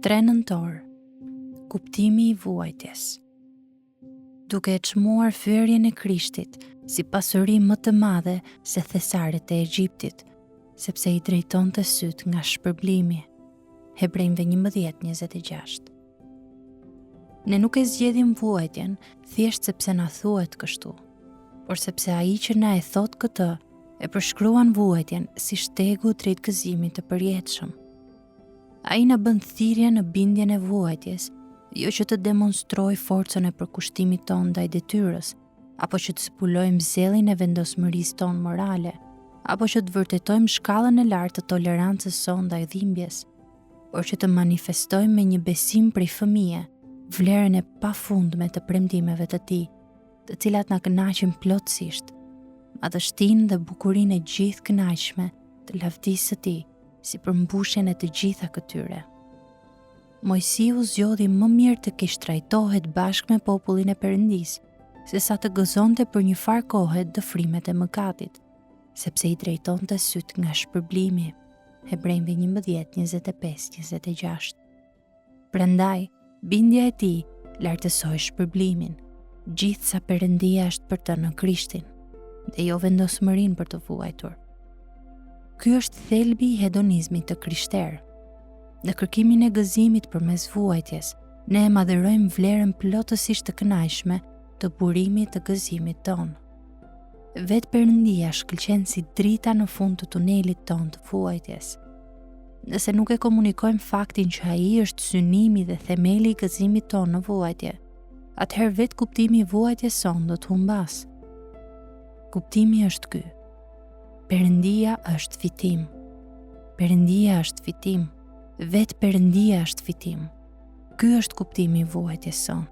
3 nëntor Kuptimi i vuajtjes Duke e çmuar fyerjen e Krishtit si pasuri më të madhe se thesaret e Egjiptit, sepse i drejtonte sytë nga shpërblimi. Hebrenjve 11:26. Ne nuk e zgjedhim vuajtjen thjesht sepse na thuhet kështu, por sepse ai që na e thotë këtë e përshkruan vuajtjen si shtegu drejt gëzimit të përjetshëm. Ai na bën thirrje në bindjen e vuajtjes, jo që të demonstrojë forcën e përkushtimit tonë ndaj detyrës, apo që të zbulojmë zellin e vendosmërisë tonë morale, apo që të vërtetojmë shkallën e lartë të tolerancës sonë ndaj dhimbjes, por që të manifestojmë me një besim prej fëmije vlerën e pafundme të premtimeve të tij, të cilat na kënaqin plotësisht, madhështinë dhe bukurinë e gjithëkënaqshme të lavdisë së tij, si përmbushjen e të gjitha këtyre. Moisiu zgjodhi më mirë të keqtrajtohet bashkë me popullin e Perëndisë, sesa të gëzonte për një farë kohe dëfrimet e mëkatit, sepse i drejtonte sytë nga shpërblimi. Hebrenjve 11, 25, 26. Prandaj, bindja e tij lartësoi shpërblimin, gjithë sa Perëndia është për të në Krishtin, dhe jo vendosmërinë për të vuajtur. Ky është thelbi i hedonizmit të krishterë. Në kërkimin e gëzimit përmes vuajtjes, ne e madhërojmë vlerën plotësisht të kënaqshme të burimit të gëzimit tonë. Vetë Perëndia shkëlqen si drita në fund të tunelit tonë të vuajtjes. Nëse nuk e komunikojmë faktin që ai është synimi dhe themeli i gëzimit tonë në vuajtje, atëherë vetë kuptimi i vuajtjes sonë do të humbasë. Kuptimi është ky. Perëndia është fitim. Perëndia është fitim. Vetë Perëndia është fitim. Ky është kuptimi i vuajtjes sonë.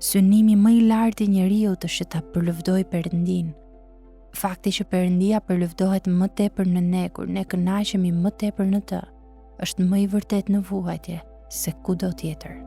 Synimi më i lartë i njeriut është që ta përlëvdojë Perëndinë. Fakti që Perëndia përlëvdohet më tepër në ne kur ne kënaqemi më tepër në të, është më i vërtetë në vuajtje se kudo tjetër.